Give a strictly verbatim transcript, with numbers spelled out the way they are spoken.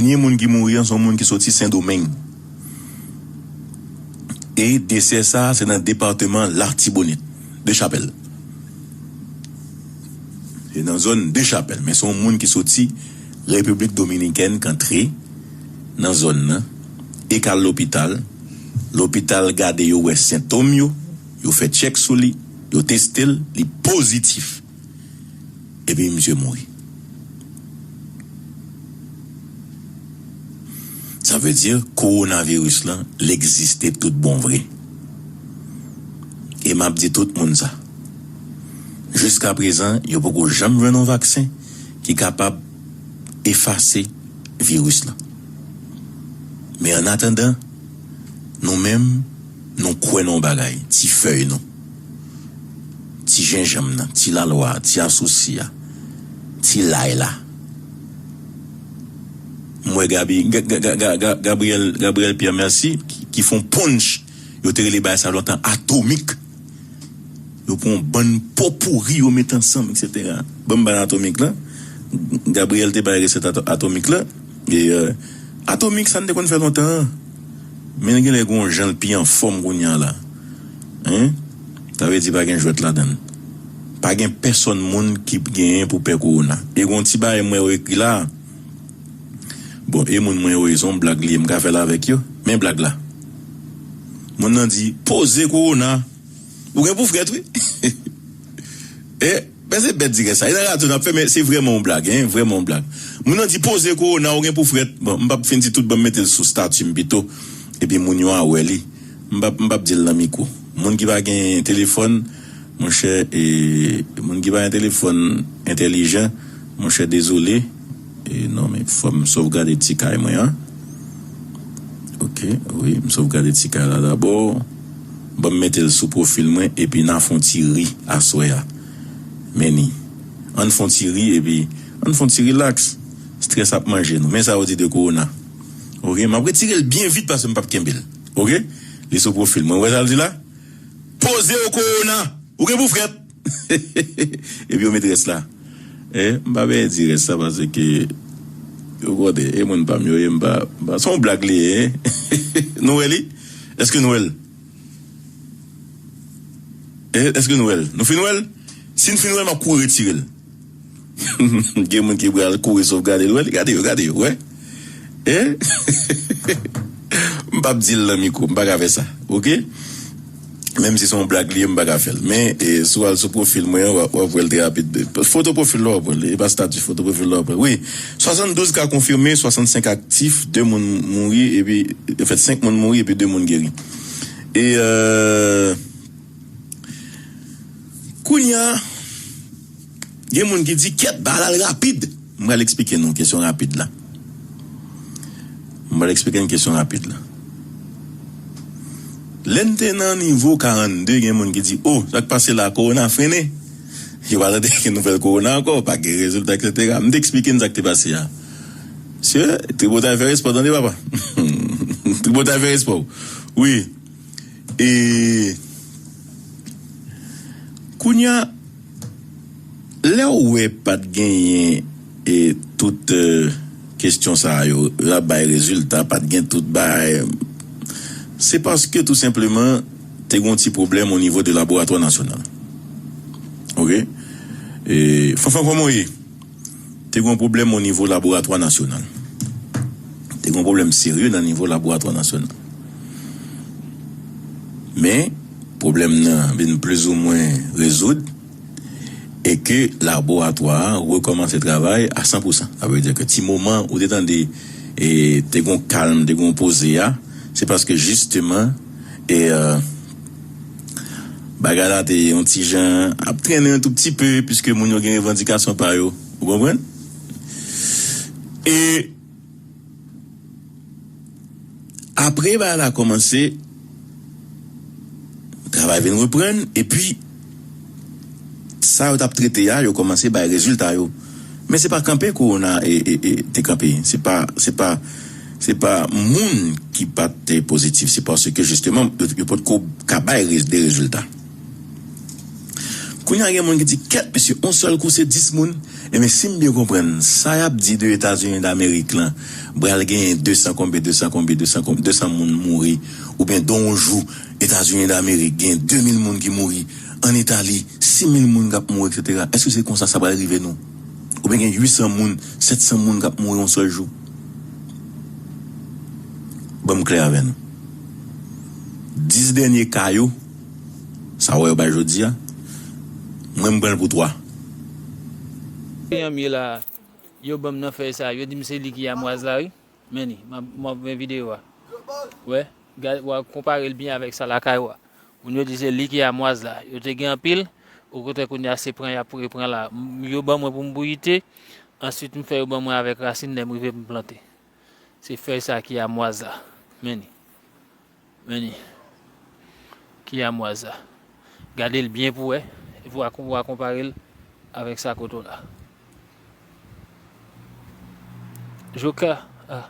Premye moun ki mouri an, se yon moun ki soti Sendomeng. E desè sa a, se nan depatman Latibonit, Dechapèl. Se nan zòn Dechapèl, men se yon moun ki soti Repiblik Dominikèn k antre nan zòn nan e k al lopital. Lopital gade, yo wè sentòm yo, yo fè tchèk sou li, yo teste l, li pozitif. Epi misye mouri. Sa vle di, kowonaviris lan, l egziste tout bon vre. E m ap di tout moun sa. Jiska prezan, yo poko janm jwenn yon vaksen ki kapab efase viris lan. Men annatandan, nou menm, nou kwè nan yon bagay, ti fèy nou, ti jenjanm nan, ti lalwa a, ti asousi a, ti lay la. M wè Gabi, Ga- Ga- Ga- Ga- Ga- Gabriel, Gabriel Pierre Merci, ki, ki fè yon punch, yo te rele bagay sa lontan atomik. Yo pran yon bann po pouri, yo met ansanm, etsetera. Ban m bay atomik la. Gabriel te bay resèt ato- atomik la. E, euh, atomik, sa n te konn fè lontan an. Men genlè gen yon jan l pi anfòm kounye a la. Hein? Sa vle di pa gen jwèt ladan l. Pa gen pèsòn moun ki genyen pou pè kowona. E gen yon ti bagay m wè yo ekri la. Bon, e moun mwen yo, se yon blag li ye, m ka fè l avèk yo. Men blag la. Moun nan di, poze kowona. Ou gen pou frèt, wi. E, men se bèt di gen sa. E nan radyo n ap fè, men se vrèman yon blag, hein, vrèman yon blag. Moun nan di, poze kowona, ou gen pou frèt. Bon, m p ap fin di tout, ban m mete l sou stati m pito. Epi moun yo a wè li. M p ap, m p ap di l nan mikwo. Moun ki pa gen telefòn, monchè, e, moun ki pa gen telefòn entèlijan, monchè, dezole. E, non, men fò m sovgade ti kay mwen an. Ok, wi, m sovgade ti kay la dabò. Ban m mete l sou pwofil mwen, epi n a fè yon ti ri aswè a. Men ni. Ann fè yon ti ri, epi ann fè yon ti rilaks. Strès ap manje nou. Men sa yo di de kowona. Ok, m ap retire l byen vit paske m p ap kenbe l. Ok? Li sou pwofil mwen. Ou wè sa l di la? Poze w kowona. Ou gen pou frèt. Epi yo met rès la. E, m pa bezwen di rès la paske, ou konnen, e moun pa m yo ye, m pa, m pa, se yon blag li ye, hein? Nou wè li? Èske nou wè l? E, èske nou wè l? Nou fin wè l? Si n fin wè l, m ap kouri retire l. Gen moun ki pral kouri sovgade l, wè, gade yo, gade yo, wè. E? M p ap di l nan mikwo, m pa ka fè sa, ok? Menm si se yon blag li ye, m pa ka fè l. Men, e, si w al sou pwofil mwen an, w ap, w ap wè l trè rapid. Foto pwofil la, w ap wè l. E pa stati, foto pwofil la, w ap wè l. Wi, swasanndouz ka konfime, swasannsenk aktif, de moun mouri, epi, anfèt, senk moun mouri, epi de moun geri. E, euh, kounye a, gen moun ki di, kèt, bagay la al rapid. M pral eksplike nou kesyon rapid la. M pral eksplike n kesyon rapid la. Lè n te nan nivo karannde, gen moun ki di, o, sa k pase la, kowona frennen. Yo pa tande gen nouvèl kowona ankò, pa gen rezilta, etsetera. M te eksplike n sa k te pase a. Mesye, tripotay fè respè w, tande papa. Tripotay fè respè w. Wi. E kounye a, lè w wè pa t genyen, e, tout, e, kesyon sa yo, yo ap bay rezilta, pa t gen tout bagay, se paske tou senpleman te gen yon ti pwoblèm o nivo de laboratwa nasyonal. Ok? E, Fanfan, kòman w ye? Te gen yon pwoblèm o nivo laboratwa nasyonal. Te gen yon pwoblèm serye nan nivo laboratwa nasyonal. Men, pwoblèm nan vin plizoumwen rezoud e ke laboratwa a rekòmanse travay a san pou san. Sa vle di ke ti moman ou te tande, e, te gen yon kalm, te gen yon poze a, se paske jisteman, e, euh, bagay la te yon ti jan ap trennen yon tou pti pe, piske moun yo gen revandikasyon pa yo. Ou konprann? E apre bagay la kòmanse, travay vin reprann, epi sa yo t ap trete a, yo kòmanse bay rezilta yo. Men se pa kanpe kowona, e, e, e, te kanpe. Se pa, se pa, se pa moun ki pa t pozitif. Se paske, jisteman, yo, yo potko ka bay rez-, de rezilta. Kounye a gen moun ki di, kèt, mesye, yon sèl kou se dis moun. Ebyen, si m byen konprann, sa y ap di de Etazini Damerik lan, pral genyen de san konbyen, de san konbyen, de san konbyen, de san moun mouri, oubyen de yon jou, Etazini Damerik gen de mil moun ki mouri, ann Itali, sis mil moun k ap mouri, etsetera. Èske se konsa sa pral rive nou? Oubyen gen uit san moun, sèt san moun k ap mouri yon sèl jou? Ban m klè avè nou. Dis dènye ka yo, sa w wè yo bay jodi a, mwen m pran l pou twa. Yon mye la, yo ban m nan fèy sa, yo di m se li ki amwaz la, wi. Men li, m ap, m ap men videyo a. Wè, gad, w a konpare l byen avèk sa lakay ou a. Moun yo di se li ki amwaz la. Yo te gen anpil, okontrè kounye a se pran y ap repran la. M- Yo ban mwen pou m bouyite, answit m fè yo ban mwen avèk rasin lè m rive m plante. Se fèy sa ki amwaz la. Men li. Men li. Ki amwaz la. Gade l byen pou wè. Epi w a, w a konpare l avèk sa kote w la. Joker, ah,